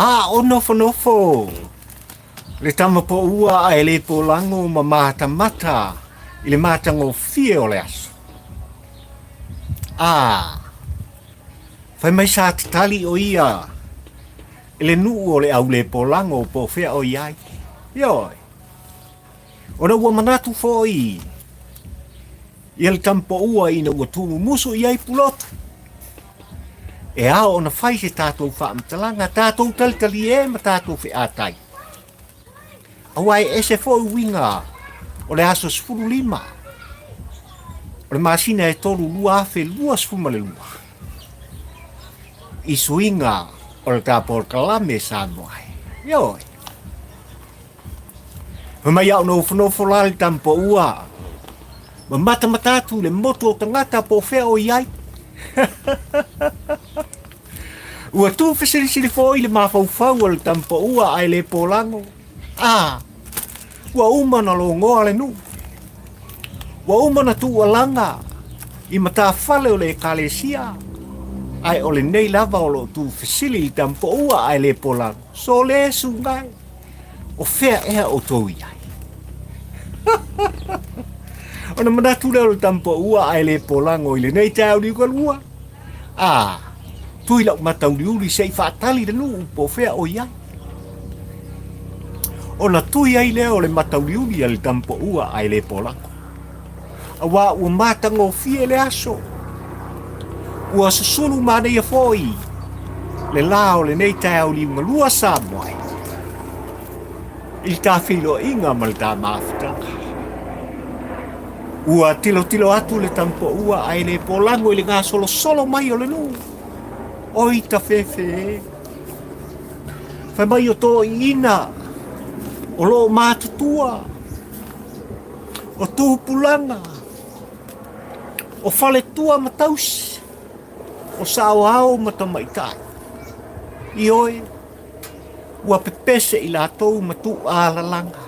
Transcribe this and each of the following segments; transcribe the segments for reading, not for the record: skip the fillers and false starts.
A o nofonofo le tama poua ae le polago ma matamata i le matagofie o le aso. A fai mai sa tatali o ia i le nuu o le au le polago po o fea o i ai. Ioe. Ona ua manatu foi ia le tama poua ina ua tuumumusu i ai Pulotu. E ao ona fai se tatou faamatalaga, tatou talitalie ma tatou featai. Aua e ese foi uiga o le aso 15 o le masina e 3 2022 i suiga o le ta polokalame Samoa ai. Ioe. Fai mai au nofonofo la le tama poua ma matamata atu i le motu o tagata po o fea o i ai. Ua tu fesilisili foi le mafaufau o le tama poua ae le polago. A, ua uma ona logoa le nuu. Ua uma ona tuualaga i matafale o le ekalesia, ae o lenei lava o lo o tuufesili i le tama poua ae le polago. Sole suga e, o fea ea outou i ai? Ona manatu lea o le tama poua ae le polago i lenei taeao liugalua. A, tui lau matauliuli se i faatali le nuu po o fea o i ai. Ona tui ai lea o le matauliuli a le tama poua ae le polago. Aua ua matagofie le aso, ua susulu manaia foi le la o lenei taeao liugalua Samoa ai i le ta feiloaiga ma le ta mafutaga. Ua tilotilo atu le tama poua ae le polago i le gasolosolo mai o le nuu. Oi tafefe e! Fai mai o toeaiina o lo o matutua o tupulaga, o faletua ma tausi, o saoao ma tamaitai. Ioe, ua pepese i latou ma tuualalaga.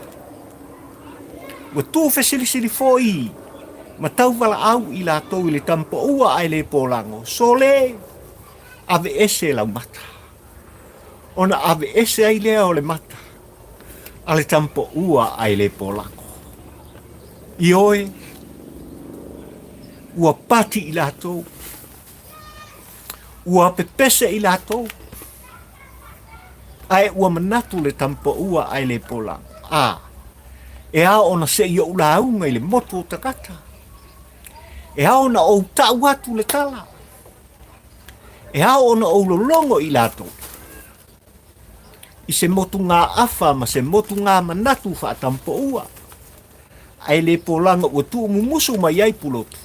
Ua tuufesilisili foi ma tauvalaau i latou i le tama poua ae le polago, sole, aveese lau mata. Ona aveese ai lea o le mata a le tama poua ae le polago. Ioe, ua pati i latou, ua pepese i latou, ae ua manatu le tama poua ae le polago. A, e ao ona se i ou lauga i le motu o tagata. E ao ona ou tau atu le tala. E ao ona ou lologo i latou i se motugaafa ma se motugamanatu faatampoua, ae le polaga ua tuumumusu mai ai Pulotu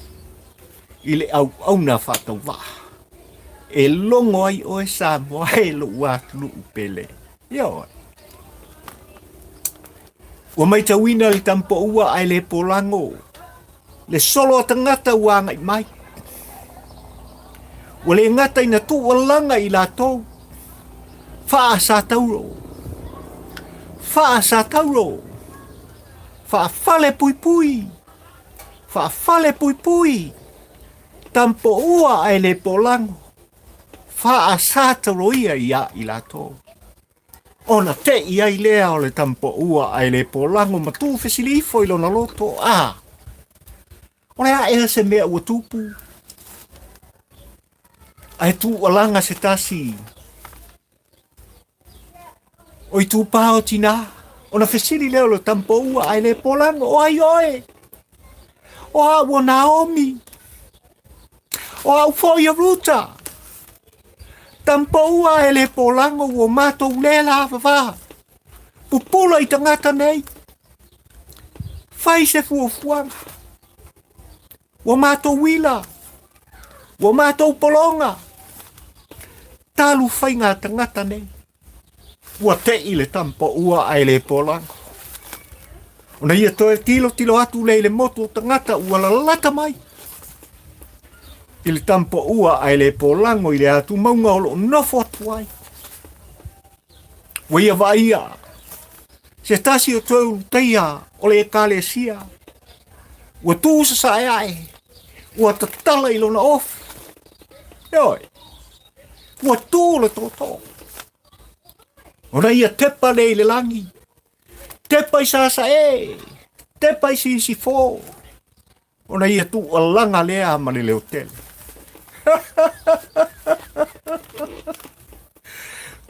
i le auauna faatauvaa. E logo ai oe Samoa e lou atunuu pele. Ioe. Ua maitauina le tampoua ae le polago le solo a tagata ua agai mai. Ua le gata ina tuualaga i latou, faasatauro, faasatauro, faafalepuipui, faafalepuipui, tampoua ae le polago, faasatauroia ia i latou. Ona te'i ai lea o le tama poua ae le polago ma tuufesili ifo i lona loto, A, o le a ea se mea ua tupu? Ae tuualaga se tasi o itupa o tinā, ona fesili lea o le tama poua ae le polago, O ai oe? O au o Naomi. O au foi o Ruta. Tampoua e le polago ua matou le lavava. Pupula i tagata nei. Fai se fuafuaga. Ua matou uila. Ua matou pologa. Talu faiga a tagata nei. Ua te'i le tama poua ae le polago. Ona ia toe tilotilo atu lea i le motu o tagata ua lalata mai i le tama poua ae le polago i le atumauga o lo o nofo atu ai. Ua ia vaaia se tasi o toe ulutaia o le ekalesia ua tu sasae ae ua tatala i lona ofu. Ioe, ua tu le tootoo. Ona ia tepa lea i le lagi, tepa i Sasae, tepa i Sisifo, ona ia tuualaga lea ma le leotele.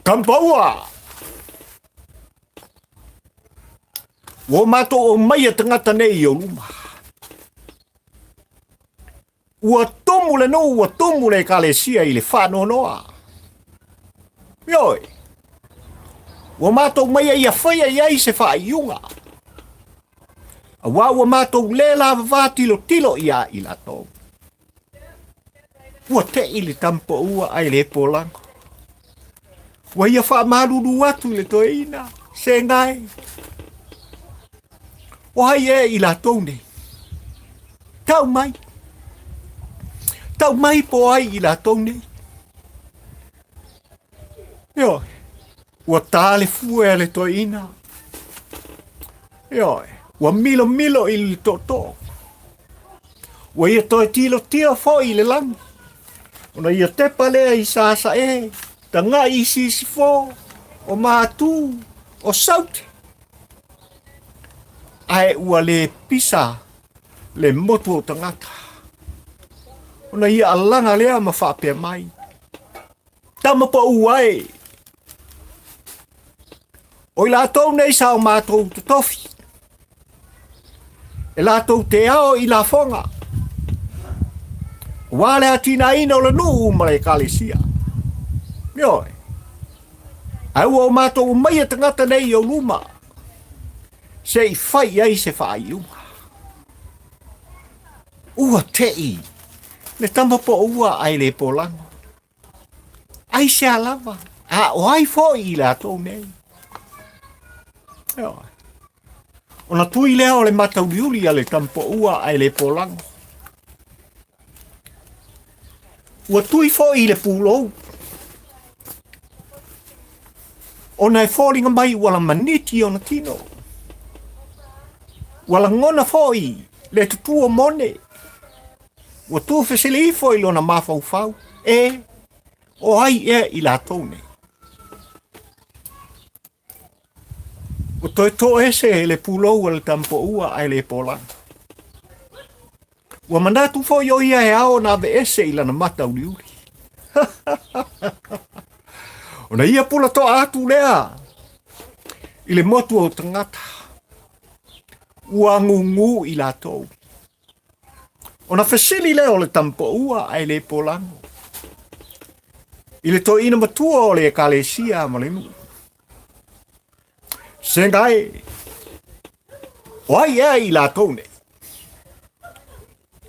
Tampaua! Ua o matou aumaia tagata nei i ou luma. Ua tumu le nuu, ua tumu le ekalesia i le faanoanoa. Ioe, ua matou maia ia faia i ai se faaiuga. Auā ua matou le lavava tilotilo iā i latou. Ua te'i le tamapaua ae le polago. Ua ia faamalulu atu i le toeaina, Sega e. O ai ea i latou nei? Tau mai. Tau mai po ai i latou nei. Ioe, ua ta le fue a le toeaina. Ioe, ua milomilo i le tootoo. Ua ia toe tilotilo foi i le lagi. Ona ia tepa lea i Sasae, tagai i Sisifo, o Matu, o Saute. Ae ua le pisa le motu o tagata. Ona ia alaga lea ma faapea mai, Tama pau ai, o i latou nei sa o matou totofi, e latou te ao i lafoga, aua le atinaeina o le nuu ma le ekalesia. Ioe, ae ua o matou aumaia tagata nei i ou luma, se i fai i ai se faaiuga. Ua te'i le tama poua ae le polago. Aisea lava, a o ai foi i latou nei? Ioe. Ona tui lea o le matauliuli a le tama poua ae le polago. Ua tui foi i le pulou. Ona e foliga mai ua lamaniti ona tino. Ua lagona foi le tutu o mone. Ua tuufesili ifo i lona mafaufau, E, o ai ea i latou nei? Ua toe toese le pulou a le tamapoua ae le polaga. Ua manatu foi o ia e ao ona aveese i lana mata uliuli. Ona ia pula toa atu lea i le motu o tagata. Ua gugu i latou. Ona fesili lea o le tamapoua ae le polago i le toeaina matua o le ekalesia ma le nuu. Sega e, o ai ea i latou nei?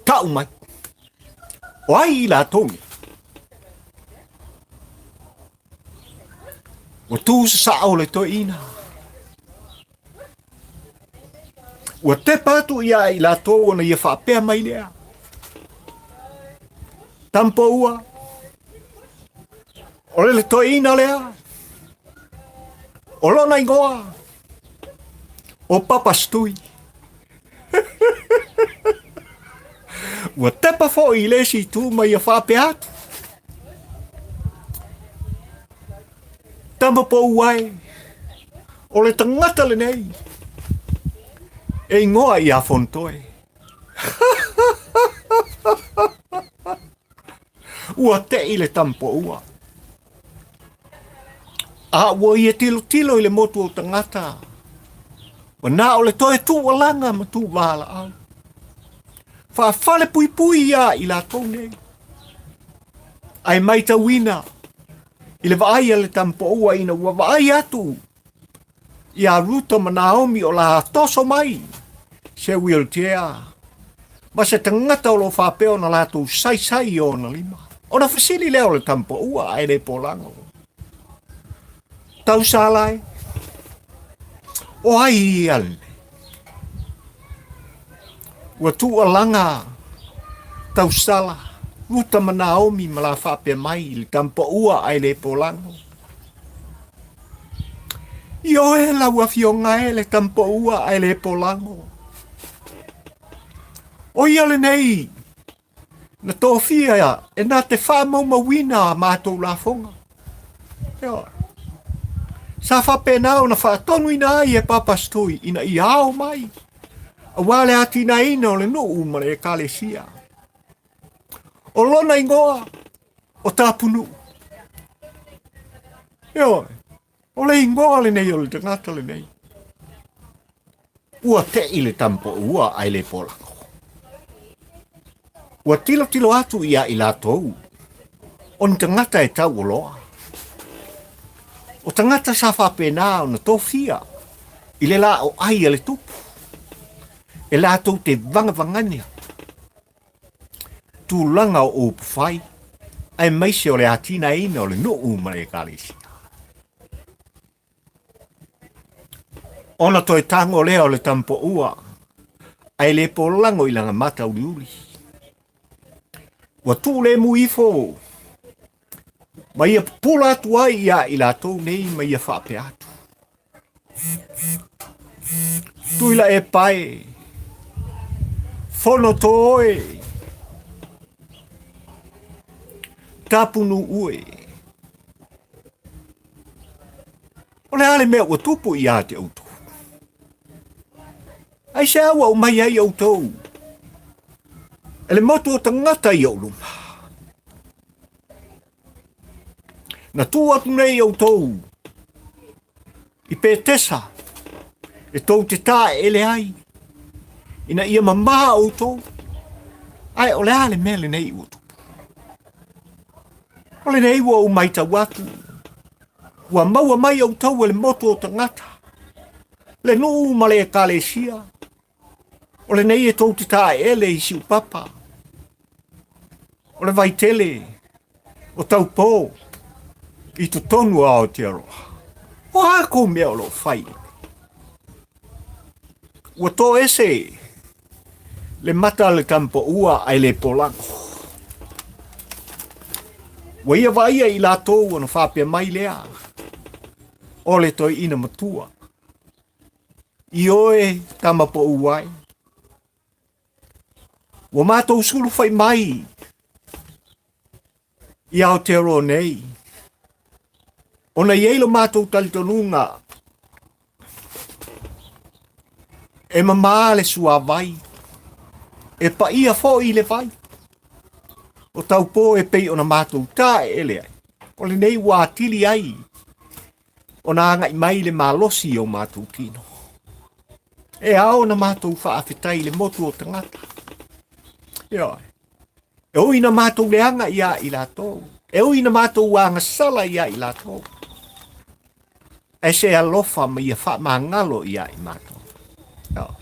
Tau mai, o ai i latou nei? Ua tu sasao le toeaina. Ua tepa atu ia i latou ona ia faapea mai lea. Tampoua, o le toeaina lea, o lona igoa, o Papastui. Ua tepa foi i le isi itu ma ia faapea atu. Tama poua e, o le tagata lenei, e igoa ia Fonotoe. Ua te'i le tama poua. A ua ia tilotilo i le motu o tagata, ua na o le toe tuualaga ma tuuvalaau. Faafalepuipui ia i latou nei. Ae maitauina i le vaai a le tama poua ina ua vaai atu ia Ruta ma Naomi o la toso mai se wheelchair ma se tagata o lo o faapea ona latou saisai i ona lima. Ona fesili lea o le tama poua ae le polago. Tausala e, o ai ia lenei? Ua tuualaga tausala Ruta ma Naomi ma la faapea mai i le tama poua ae le polago. Ioe lau afioga e le tama poua ae le polago. O ia lenei na tofia e na te faamaumauina a matou lafoga. Ioe. Sa faapena ona faatonuina ai e Papa Stoi ina ia ao mai aua le atinaeina o le nuu ma le ekalesia. O lona igoa o Tapunuu. Ioe, o le igoa lenei o le tagata lenei. Ua tei le tamapoua ae le polako. Ua tilotilo atu ia i latou, o ni tagata e tauoloa. O tagata sa faapena ona tofia i le laoai a le tupu, e latou te vagavagania tulaga o upufai, aemaise o le atinaeina o le nuu ma le ekalesia. Ona toe tago lea o le tamapoua, ae le polago i lana mata uliuli. Ua tuu lemu ifo ma ia pupula atu ai ia i latou nei ma ia faapea atu. Tui la e pae, fono tō oe, tapunu ue. O le a le mea ua tupu ia te outou? Aisea ua aumai ai outou e le motu o tagata i ou luma? Na tuu atu nei outou i Petesa e tou te taeele ai, ina ia mamā outou, ae o le a le mea lenei ua tupu? O lenei ua ou matau atu, ua maua mai outou e le motu o tagata, le nuu ma le ekalesia, o lenei e tou te taeele i Siupapa, o le Vaitele, o Taupō, i totonu o Aotearoa. O a kou mea o lo o fai? Ua toese le mata a le tamapoua ae le polago. Ua ia vaaia i latou ona faapea mai lea, o le toeaina matua. Ioe tamapoua ai. Ua matou sulufai mai i Aotearoa nei, ona i ai lo matou talitonuga e mamā le suavai, e paia foi le vai o Taupō e pei ona matou taeele ai, o lenei ua atili ai ona agai mai le malosi i o matou tino. E ao ona matou faafetai i le motu o tagata. Ioe. E ui na matou leaga ia i latou. E ui na matou agasala ia i latou. Ae se alofa ma ia faamagalo ia i matou. Ioe.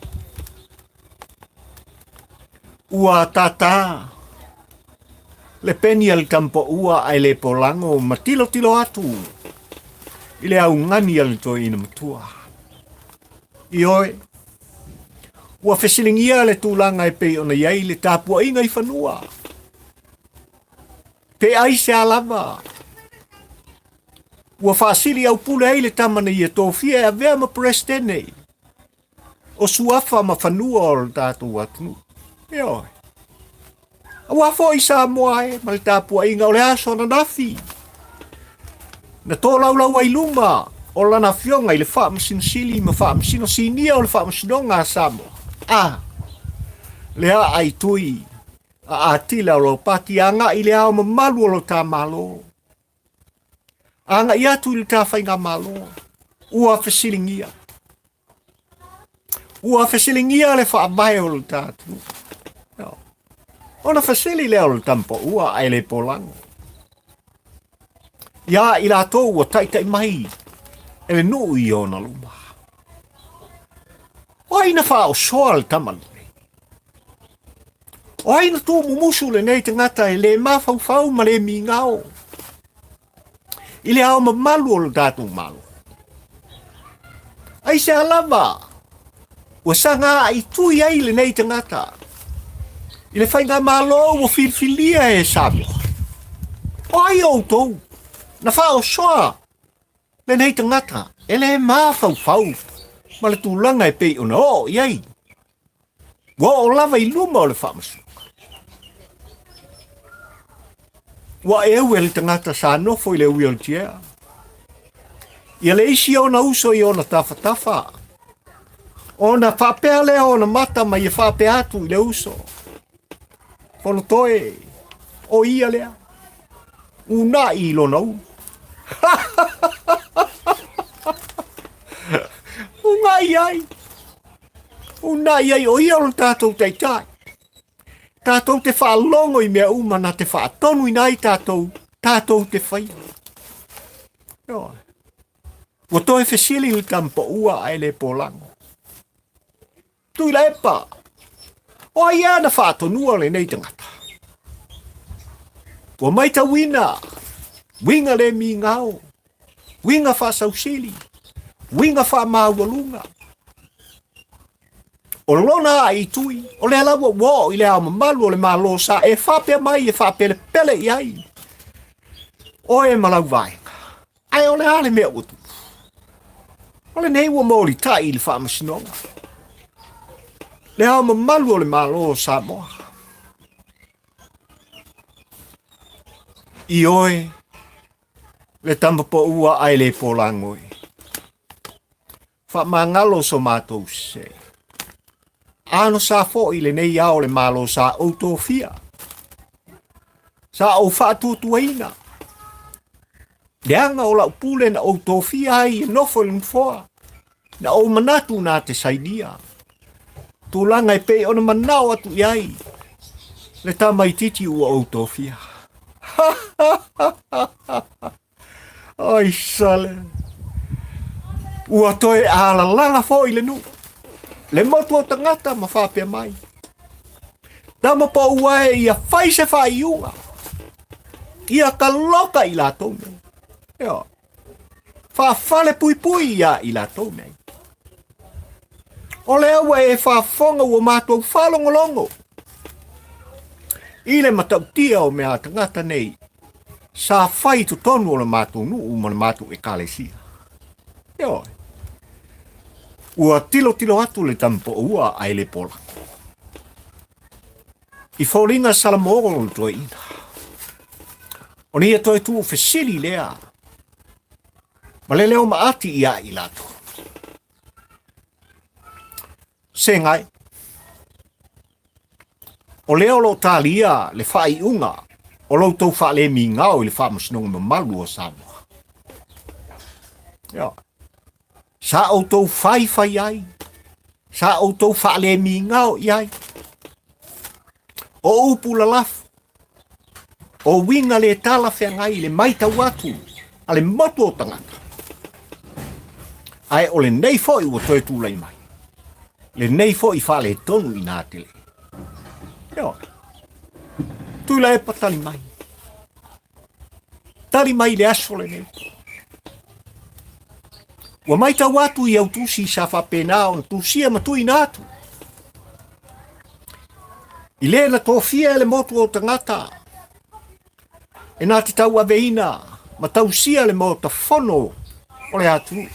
Ua tātā le peni a le tamapoua ae le polago ma tilotilo atu i le augani a le toeaina matua. Ioe, ua fesiligia le tulaga e pei ona i ai le tapuaiga i fanua. Pe aisea lava ua faasili aupule ai le tama na ia tofia e avea ma Peresetene o suafa ma fanua o le tatou atunuu. Ioe. Aua foi Samoa e ma le tapuaiga o le aso ananafi. Na tolaulau ai luma o lana afioga i le Faamasino Sili ma Faamasino Sinia o le Faamasinoga a Samoa. A, le aai tui a Atila o Laupati agai i le ao mamalu o lo ta Malo. Agai atu i le ta Faigamalo, ua fesiligia. Ua fesiligia le faavae o le ta atunuu. Ona fesili lea o le tamapoua ae le polago. Ia i latou ua taitai mai e le nuu i ona luma. O ai na faaosoa le tama lenei? O ai na tuumumusu lenei tagata e le mafaufau ma le migao i le ao mamalu o le tatou Malo? Aisea lava ua saga aitui ai lenei tagata i le faigamalo ua filifilia e Samoa? O ai outou na faaosoa lenei tagata e le mafaufau ma le tulaga e pei ona oo i ai? Ua oo lava i luma o le faamasinoga. Ua eu e le tagata sa nofo i le wheelchair. Ia le isi ona uso i ona tafatafa, ona faapea lea ona mata ma ia faapea atu i le uso, Fonotoe, o ia lea, unaʻi i lona ulu. Unaʻi ai, unaʻi ai, o ia o le tatou taitai. Tatou te faalogo i mea uma na te faatonuina ai tatou, tatou te faia. Ioe. Ua toe fesili le tamapaua ae le polago. Tuilaepa, o ai ea na faatonua lenei tagata? Ua maitauina uiga le migao, uiga faasausili, uiga faamaualuga. O lona aaitui, o lea lava ua oo i le ao mamalu o le Malo sa e faapea mai e faapelepele i ai oe ma lau vaega. Ae o le a le mea ua tupu? O lenei ua molitai i le faamasinoga. Le ao mamalu o le Malo o Samoa. Ioe, le tama paua ae le polagoe. Faamagalo so matou sese. Ano sa foi lenei ao o le Malo sa ou tofia. Sa ou faatuatuaina. Leaga o lau pule na ou tofia ai e nofo i le nofoa. Na ou manatu na te sainia. Tulaga e pei ona manao atu i ai le tamaitiiti ua ou tofia. Oi sale. Ua toe alalaga foi le nuu. Le motu o tagata ma faapea mai. Tama paua e ia fai se faaiuga. Ia kaloka i latou nei. Ioe. Faafale puipui ia i latou nei. O lea ua e faafofoga ua matou faalogologo i le matautia o mea a tagata nei sa fai i totonu o le matou nuu ma le matou ekalesia. Ioe. Ua tilotilo atu le tamapoua ae le pola. I foliga Salamo o le toeaina. O ia toe tuu fesili lea ma le leo maati ia i latou. Segai, o lea o lo o talia le faaiuga o lo outou faalemigao i le Faamasinoga Mamalu o Samoa. Ia. Sa outou faifai ai, sa outou faalemigao i ai. O upu lalafo, o uiga le talafeagai i le matau atu a le motu o tagata. Ae o lenei foi ua toe tulai mai, lenei foi faaletonu inā tele. Ioe. Tuilaepa tali mai. Tali mai i le aso lenei. Ua matau atu i au tusi sa faapena ona tusia ma tuuina atu. I le na tofia e le motu o tagata, e na te tauaveina ma tausia le Maota Fono o le atunuu,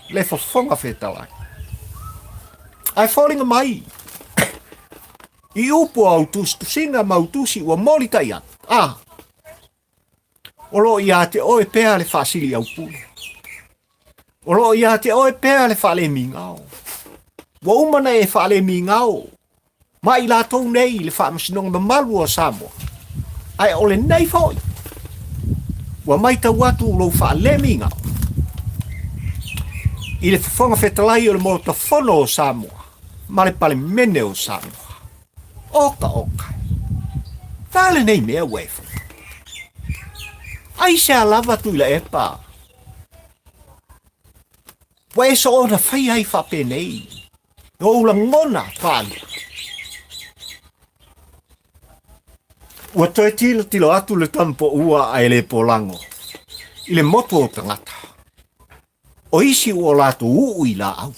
le Fofoga Fetalai. Ae foliga mai i upu o au tusitusiga ma au tusi ua molitai atu, a, o lo o ia te oe pea le faasili aupule. O lo o ia te oe pea le faalemigao. Ua uma ona e faalemigao ma i latou nei i le Faamasinoga Mamalu o Samoa, ae o lenei foi ua matau atu lou faalemigao i le Fofoga Fetalai o le Maota Fono o Samoa ma le Palemene o Samoa. Oka oka, ta lenei mea ua e faia. Aisea lava Tuilaepa ua e soona faia ai faapenei i ou lagona faaalia? Ua toe tilotilo atu le tamapoua ae le polago i le motu o tagata. O isi ua latou uu i laau.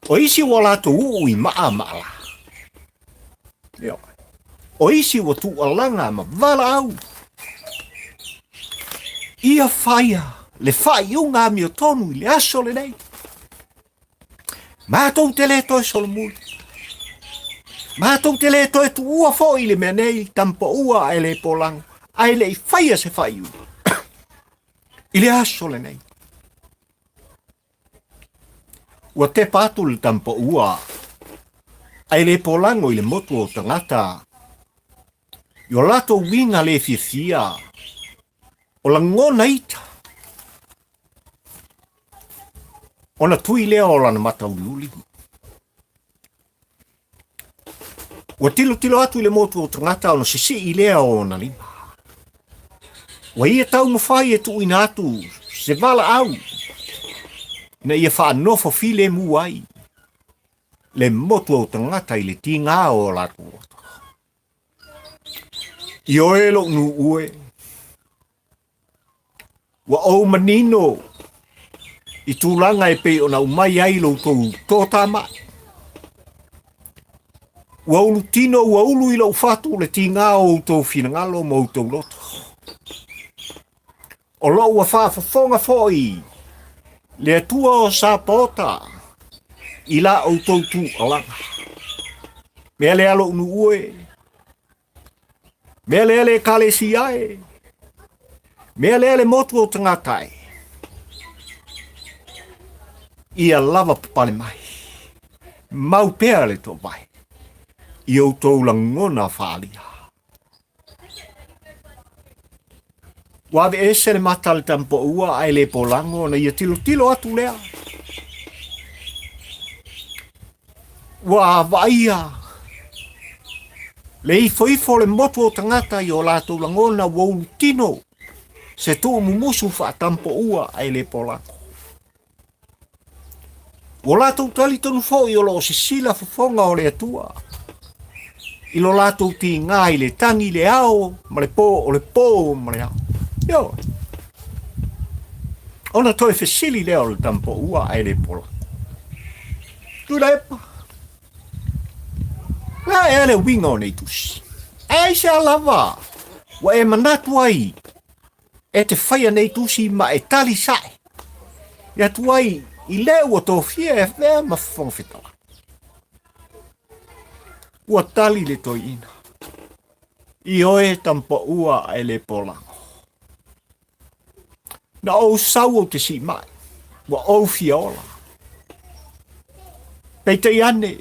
O isi ua latou uu i maa ma ala. Ioe. O isi ua tuualaga ma valaau. Ia faia le faaiuga amiotonu i le aso lenei. Matou te le toe solomuli. Matou te le toe tuua foi le mea nei, tamapaua ae le polago, ae le i faia se faaiuga i le aso lenei. Ua tepa atu le tamapaua ae le polago i le motu o tagata i o latou uiga le fiafia o lagona ita ona tui lea o lana mata uliuli. Ua tilotilo atu i le motu o tagata ona sisii lea o ona lima. Ua ia taumafai e tuuina atu se valaau ina ia faanofo filemu ai le motu o tagata i le tiga o latou loto. Ioe lou nuu e, ua ou manino i tulaga e pei ona aumai ai lo outou toatamai. Ua ulu tino, ua ulu i lou fatu le tiga o outou finagalo ma outou loto. O lo ua faafofoga foi le Atua o Sapaota i la outou tuualaga. Mea lea lou nuu e, mea lea le Ekalesia e, mea lea le motu o tagata e, ia lava papale mai, mau pea le toovae i outou lagona faaalia. Ua aveese le mata a le tamapaua ae le polago ona ia tilotilo atu lea. Ua vaaia le ifoifo o le motu o tagata i o latou lagona ua ulutino se tuumumusu faatamapaua ae le polago. Ua latou talitonu foi o lo o sisila fofoga o le Atua i lo latou tiga i le tagi i le ao ma le po o le po ma le ao. Ioe. Ona toe fesili lea o le tamapoua ae le pola. Tuilaepa, o le a ea le uiga o nei tusi? Aisea lava ua e manatu ai e te faia nei tusi ma e tali sae i atu ai i le ua tofia e avea ma Fofoga Fetalai. Ua tali le toeaina, Ioe tamapaua ae le polago. Na ou sau ou te siimai, ua ou fia ola. Peitai ane,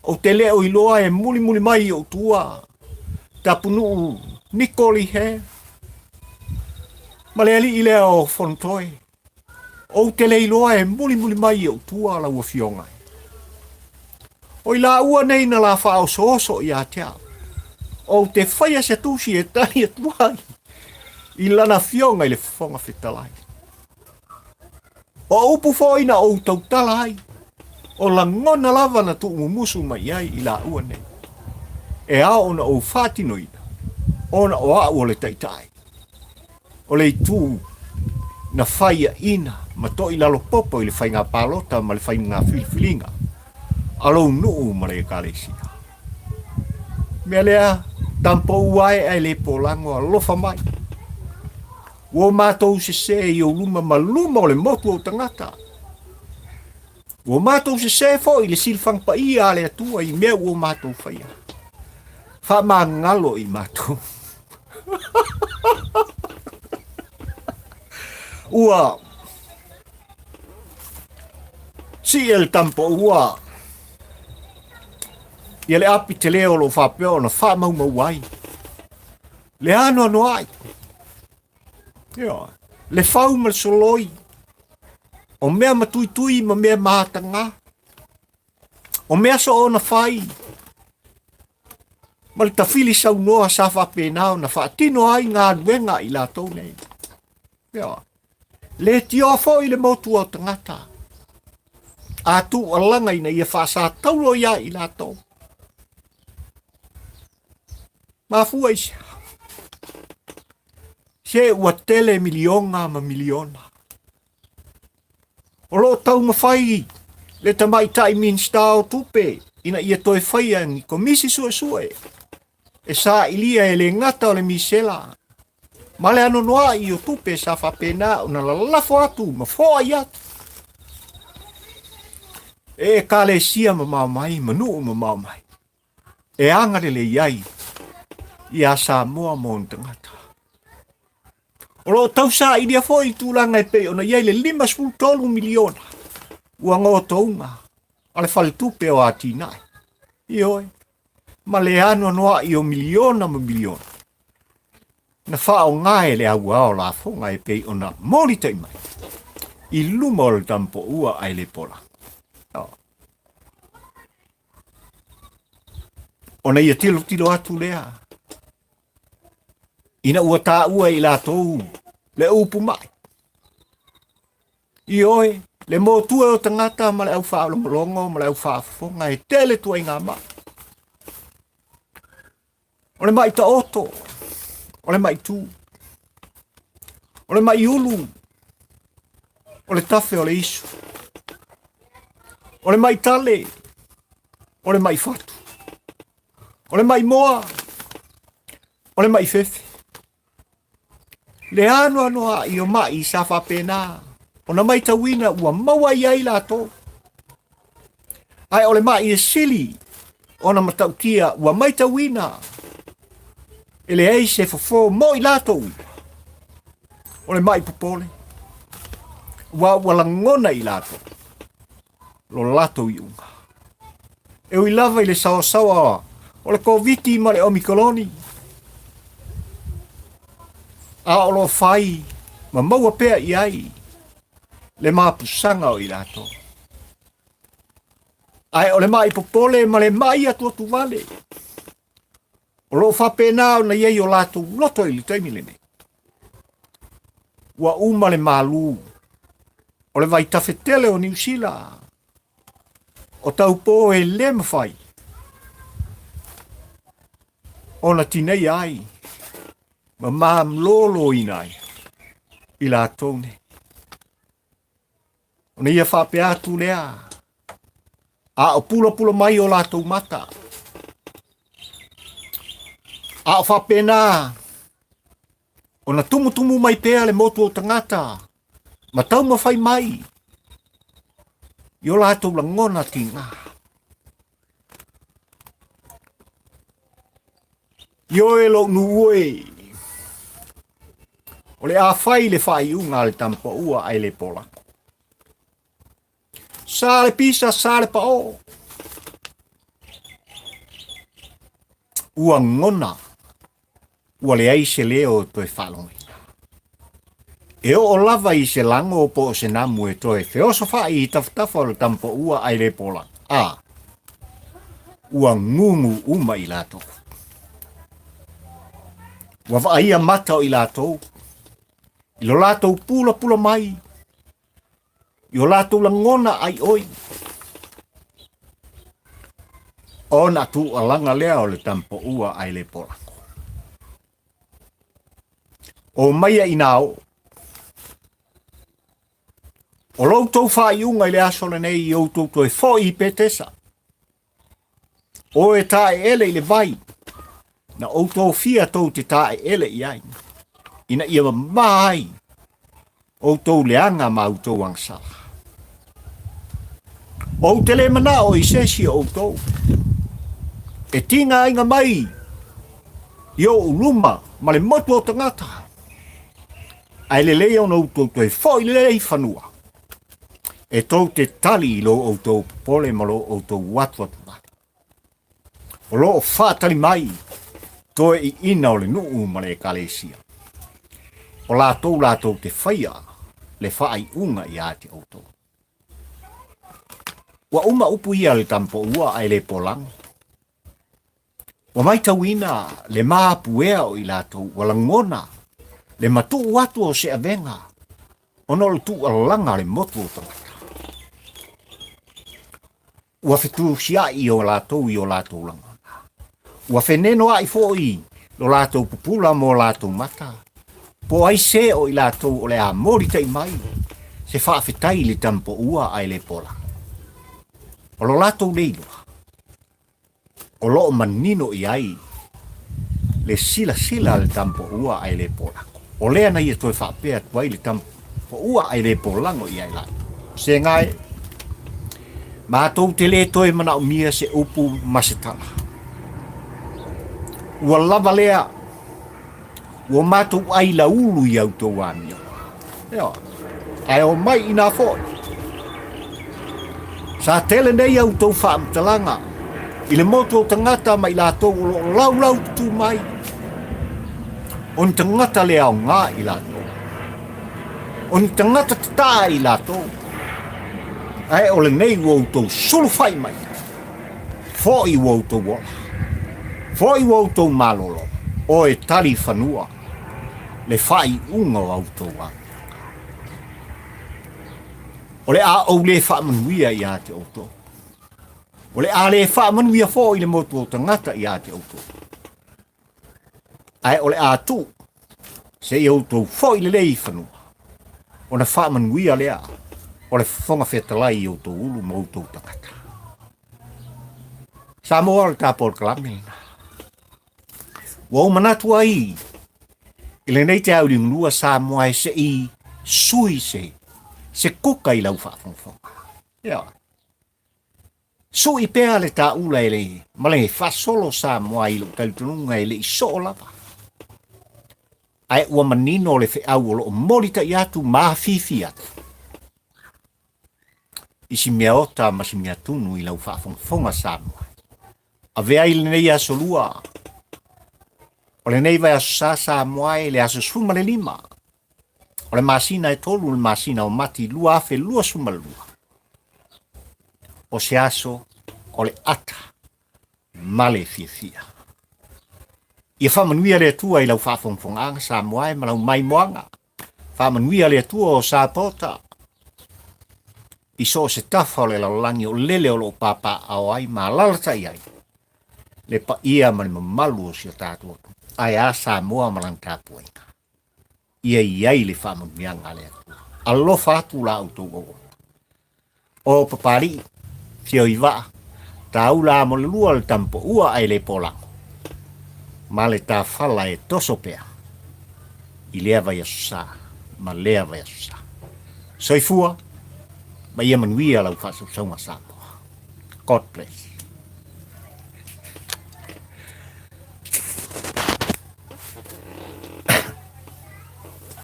ou te le o iloa e mulimuli mai i ou tua, Tapunuu Niko Lihe, ma le alii lea o Fonotoe. Ou te le iloa e mulimuli mai i ou tua lau afioga. O i laua nei na la faaosooso ia te au. Ou te faia se tusi e tali atu ai i lana afioga i le Fofoga Fetalai. O upu foi na ou tautala ai, o lagona lava na tuumumusu mai i ai i laua nei, e ao ona ou faatinoina, ona o au o le taitai, o le itu na faiaina ma toilalopopo i le faiga palota ma le faiga filifiliga a lou nuu ma le Ekalesia. Mea lea, tampou ae ae le polago, alofa mai. Ua o matou sesē i ou luma ma luma o le motu o tagata. Ua o matou sesē foi i le silafaga paia a le Atua i mea ua o matou faia. Faamagalo i matou. Ua sii e le tamapaua ia le api tele o lo o faapea ona faamaumau ai le anoanoai, ioe, le fau ma le soloi, o mea matuitui ma mea matagā, o mea soona fai, ma le tafili saunoa sa faapena ona faatino ai galuega a i latou nei. Ioe. Le tioa foi le motu o tagata, a tuualaga ina ia faasataulo ia i latou. Mafua i se aha? Se ua tele miliona ma miliona. O lo o taumafai le tamaitai Minisita o Tupe ina ia toe faia ni komisi suesue e sailia e le gata o le misela ma le anoanoai o tupe sa faapena ona lalafo atu ma foai atu e ekalesia mamao mai ma nuu mamao mai e agalelei ai iā Samoa ma ona tagata. O lo o tausailia foi i tulaga e pei ona i ai le 53 miliona. Ua gotouga a le faletupe o atinae. Ioe, ma le anoanoai o miliona ma miliona na faaaoga e le auao lafoga e pei ona molitai mai i luma o le tamapoua ae le pola. Ona ia tilotilo atu lea ina ua taua e i latou le upu mai. Ioe, le motua o tagata ma le au faalogologo ma le au faafofoga e tele tuaiga mai. O le mai taoto, o le mai tu, o le mai ulu, o le tafe o le isu, o le mai tale, o le mai fatu, o le mai moa, o le mai fefe. Le anoanoai o maʻi sa faapena ona matauina ua maua i ai latou. Ae o le maʻi e sili ona matautia ua matauina e leai se fofo mo i latou o le maʻi popole, ua ua lagona i latou lo latou iuga. E ui lava i le saoasaoa o le Koviti ma le Omikoloni, a o lo o fai ma maua pea i ai le mapusaga o i latou. Ae o le maʻi popole ma le maʻi atuatuvale, o lo o faapena ona i ai o latou loto i le taimi lenei. Ua uma le malu o le vaitafe tele o Niu Sila, o taupō e le mafai ona tineia ai ma mamloloina ai i latou nei. Ona ia faapea atu lea, a o pulapula mai o latou mata, a o faapena ona tumutumu mai pea le motu o tagata ma taumafai mai i o latou lagona tiga. Ioe lou nuu e, o le a fai le faaiuga a le tamapaua ae le polako. Sa le pisa, sa le paʻo. Ua gona, ua leai se leo e toe faalogoina. E oo lava i se lago po o se namu e toe feosofaʻi i tafatafa o le tamapaua ae le polako. A, ua gugu uma i latou. Ua vaaia mata o i latou i lo latou pulapula mai i o latou lagona aioi. Ona tuualaga lea o le tamapaua ae le polako. O maia inā oo. O lo outou faaiuga i le aso lenei i outou toe foi i Petesa. O e taeele i le vai, na ou tofia tou te taeele i ai, ina ia mamā ai outou leaga ma outou agasala. Ou te le manao i se isi o outou e tigaina mai i ou luma ma le motu o tagata, ae lelei ona outou toe foi lelei i fanua, e tou te tali i lo outou popole ma lo outou atuatuvale. O lo o faatali mai toeaiina o le nuu ma le ekalesia. O latou latou te faia le faaiuga ia te outou. Ua uma upu ia le tamapoua ae le polago. Ua matauina le mapuea o i latou ua lagona le matuu atu o se avega ona o le tuualaga a le motu o tagata. Ua fetusiai o latou i o latou lagona. Ua fenenoai foi lo latou pupula mo latou mata. Po o ai se o i latou o le a molitai mai se faafetai i le tamapoua ae le pola. O lo latou le iloa, o lo o manino i ai le silasila a le tamapoua ae le polago. O lea na ia toe faapea atu ai le tamapoua ae le polago ia i latou. Sega e, matou te le toe manaomia se upu ma se tala. Ua lava lea, ua matou ʻai laulu i a outou amioga. Ioe, ae omai inā foi. Sa tele nei a outou faamatalaga i le motu o tagata ma i latou o lo o laulau tutū mai, o ni tagata le aoga i latou, o ni tagata tataa i latou, ae o lenei ua outou sulufai mai, foi ua outou ola, foi ua outou malolo, o e tali fanua le faaiuga o a outou amioga. O le a ou le faamanuia ia te outou. O le a le faamanuia foi le motu o tagata ia te outou. Ae o le a tuu seia outou foi lelei i fanua, ona faamanuia lea o le Fofoga Fetalai i outou ulu ma outou tagata. Samoa o le ta polokalame lena. Ua ou manatu ai i lenei te auliulua Samoa e se i sui se se kuka i lau faafogafoga. Ioe. Sui pea le taula e le ma le faasolo Samoa i lou talitonuga e le i soo lava. Ae ua manino le feau o lo o molitai atu ma afifi atu i si meaota ma si meatunu i lau faafogafoga Samoa. Avea ai lenei aso lua o lenei vaiaso sa Samoa e le aso 15 o le masina e tolu le masina o Mati 2022. O se aso o le ata ma le fiafia. Ia faamanuia le Atua i lau faafogafogaaga Samoa e ma lau maimoaga. Faamanuia le Atua o Sapota i so o se tafa o le lalolagi o lele o lo o papaaao ai ma alalatai ai le paia ma le mamalu o si o tatou atunuu. Ae a Samoa ma lana tapuaiga? Ia i ai le faamanuiaga a le Atua. Alofa atu la outou auauna. O Papalii, Fioivaa, Taula mo le lua o le Tamapoua ae le Polago, ma le tafala e toso pea i lea vaiaso sa ma lea vaiaso sa. Soifua ma ia manuia lau faasausauga Samoa. God bless.